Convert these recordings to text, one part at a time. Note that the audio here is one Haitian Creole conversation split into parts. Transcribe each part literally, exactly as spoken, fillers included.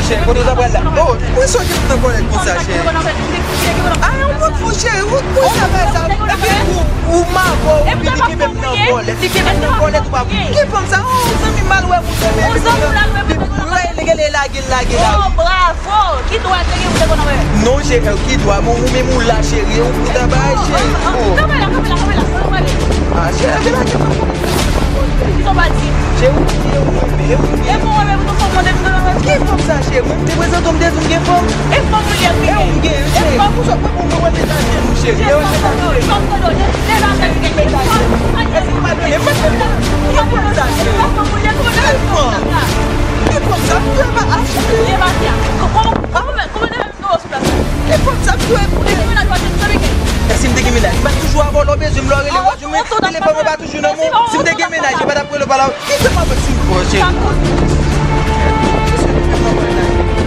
Cheri, kote w ta pral la? Oh, poukisa w gentan kòlèt konsa, cheri? Ah, yon kout fou, cheri, ou, ou sa fè sa? Epi ou, ou mavò, ou vini kenbe m nan kòlèt. Li kenbe m nan kòlèt, ou pa ki fanm sa? Oh, zanmi m al wè moun nan, men li genlè lage l, lage la. Oh, bravo! Ki dwa te gen pou te konn wè? Non, cheri, ki dwa? Bon, ou menm ou la, cheri, ou, ou ta bay, cheri. Oh. Kanpe la, kanpe la, kanpe la, kanpe la. Ah, cheri, lage la, cheri. Ki sa w pa di? Cheri, ou, cheri, ou, cheri, ou. E bon, ou menm, nou fò mande m nan. Ki fanm sa, cheri? Mwen, m te prezante w, m te di w m gen fanm. E fanm ou ye, wi. E ou m gen, cheri. Pou sa, pou, pou, pou, pou, cheri. Cheri, ou, cheri. Èske ou pa donnen m? Ki fanm sa, cheri? Ki fanm sa? Ki fanm sa? Ki fanm sa? Ki fanm sa? Èske m te gen mennaj? M pa t toujou avè w, lè w bezwen m, lè w rele, w pa jwenn mwen. Telefòn mwen pa toujou nan men w. Si m te gen mennaj, yo pa t ap rele w pa la. Ki sa m ap fè si m fò, cheri?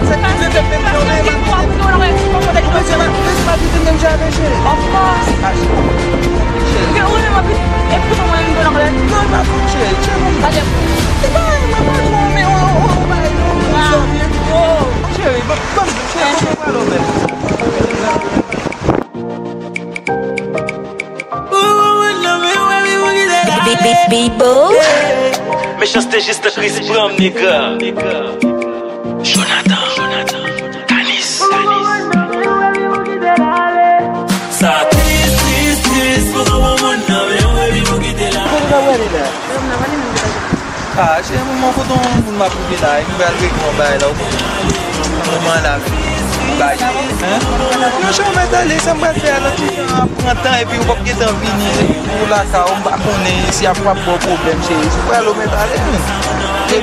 Sa ki vle fè menm jan, men m ap kite m. Ou bezwen m ap, ou bezwen m ap kite menm jan avè cheri. Of course. Ah, cheri. Cheri. Non, m pa konn cheri. Cheri, mwen pa jwenn men, ou, ou, ou, ou, ou, ou, ou, cheri, ban, ban, cheri, ban mwen pale w menm. Bibo. Mechanste jis nan Chris pran m, nèg. Jonathan, Jonathan, Kanis, Kanis. Sa tris, tris, tris, poko bon moun nan, men yon revi pou kite la. Kote w ap prale la? Ah, cheri, mwen kote yon moun m ap rive la, e m pral regle yon bagay la, ou konprann? Yon moman la, bay, hein? Non, cheri, ou mèt ale, sa m pral fè a, nan ti jan ap pran tan, epi ou p ap gentan vini pou lakay ou, m pa konnen si ap, p ap ba w pwoblèm, cheri. Si w prale, ou mèt ale, men. Hein?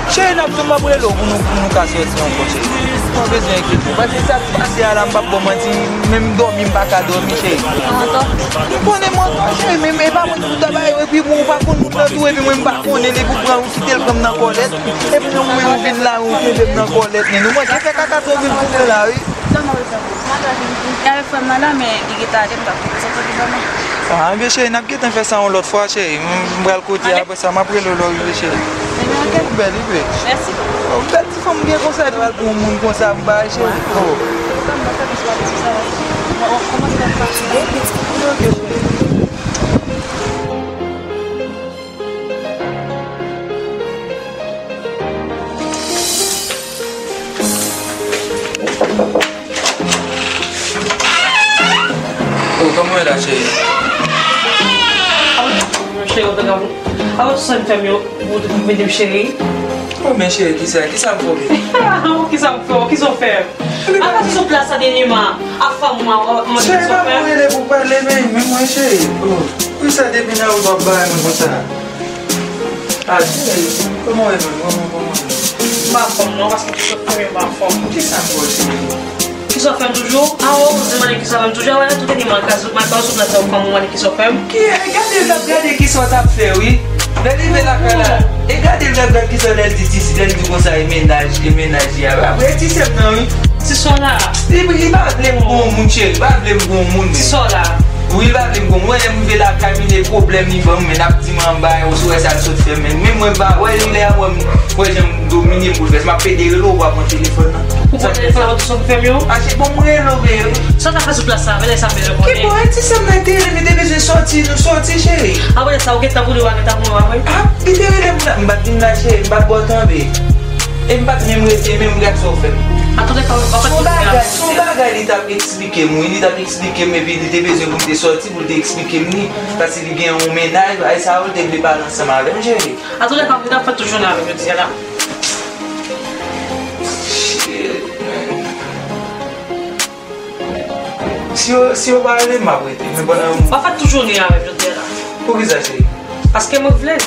Cheri, n ap, m ap rele w pou nou, pou nou ka sòti ankò, cheri. Ou pa bezwen enkyete w. Paske sa k pase a la, m p ap ba w manti, menm dòmi, m pa ka dòmi, cheri. Ou konnen mwen ankò, cheri, men e pa mwen ki pou ta bay, epi bon, ou pa konn moun nan tou, epi mwen m pa konnen li pou pran, ou kite l pran m nan kòlèt, epi ou menm ou vin la, ou kenbe m nan kòlèt, men nou manke fè kaka tou, ou vin kote la, wi. Li avèk frè m nan la, men li gentan ale, m t ap prezante li ban nou. Ah, ebyen, cheri, n ap gentan fè sa yon lòt fwa, cheri. M, m pral kote, apre sa, m ap rele w lè w rive, cheri. Ou bèl, wi, bebe. Mèsi. Oh, bèl ti fanm byen konsa, epi pou yon moun konsa, m bay, cheri. Oh. Ok, cheri. Oh, kòman w ye la, cheri? Cheri, ou te ka, avan sou sa m fè m yo, ou te vin m cheri. Oh, men cheri, kisa, kisa m fè w? Kisa m fè w? Kisa w fè m? Apa se sou plas sa dènyèman, a fanm mwen, mwen. Cheri, pa mwen rele pou pale, men, men mwen, cheri. Oh, kisa depi nan ou pa bay mwen konsa? Ah, cheri, kòman w ye menm? Kòman, kòman w ye? M pa anfòm non, paske tout sòt fè m yo pa anfòm. Kisa m fè w, cheri? Kisa w fè m toujou? A, ou di m mande kisa w fè m toujou? A, wè, tout epi mwen ka sou, mwen ka sou plas la, ou fè m mande kisa w fè m. Ki, e gade l, l ap gade kisa w t ap fè, wi. Lè l rive lakay la, e gade l, l ap gade kisa lè l di ti, lè l di konsa, e mennaj, e mennaj li a. Apre, e ti sè m nan, wi. Ti sè w la. Li, li pa vle m gon moun, cheri, li pa vle m gon moun. Ti sè w la. Wi, li pa vle m gon moun. Wè, lè m rive lakay, men e pwoblèm li ban m, men l ap di m anba, ou sou wè sa l sot fè m, men, men mwen pa, wè, lè a wè m, wè jan m domine m boulvès, m ap pede rele w, ou pa pran telefòn nan. Ou pran telefòn nan, ou sot fè m yo? Ache, bon, m rele w, men. Sa w t ap fè sou plas sa, men lè sa m bezwen konnen. Ki bò, e ti sè m nan te rele m, li te bezwen sòti, nou sòti, cheri. Apre sa, ou gentan boule, ou pa gentan pran apre? Ah, li te rele m la, m pa t vin la, cheri, m pa t ba w tanbe. E m pa t menm rete, men m gad sa w fè m. Antouka, ou pa fè tout bagay, se yon bagay li t ap eksplike m, wi, li t ap eksplike m, epi li te bezwen pou m te sòti, pou l te eksplike m li, paske li gen yon mennaj, bagay sa yo, li te vle pale ansanm avè m, cheri. Antouka, ou pa fè tout jounen avè m jodi a la. Shit, man. Si yo, si yo pa rele m, m ap rete, men pandan. Ou pa fè tout jounen avè m jodi a la. Poukisa, cheri? Paske mwen vle.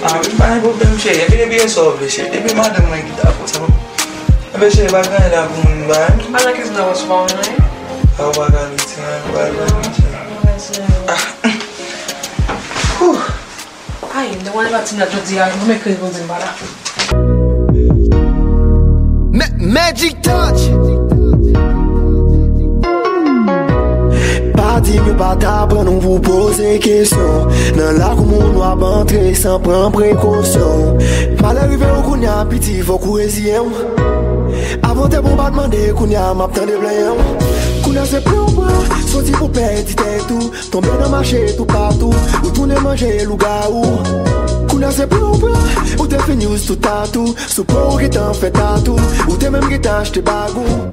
Ah, wi, pa gen pwoblèm, cheri. Epi depi e sa w vle, cheri. Depi madanm mwen ki dakò, sa pa. Enben, cheri, pa gen anyen la pou moun bay. Al nan kizin nan wè si w pa wè anyen. Ah, ou pa ka al retire anyen, ou pa al bay mwen, cheri. Ah. Whew. Ay, m te wè matin nan jodi a, mwen mèkredi pou di m pa la. Ma-, Magic Touch. Pa Di m yo pa t aprann ou pou poze kesyon. Nan lakou moun w ap antre san pran prekosyon. Malè rive ou kounye a piti fòk ou reziye w. Avan te bon pa t mande kounye a m ap tande plenyen w. Kounye a se pran w pran soti pou pèdi tèt ou. Tonbe nan mache toupatou. Ou tounen manje lougawou. Kounye a se pran w pran ou te fin use tout tatou. Sou po ou gentan fè tatou. Ou te menm gentan achte bagou.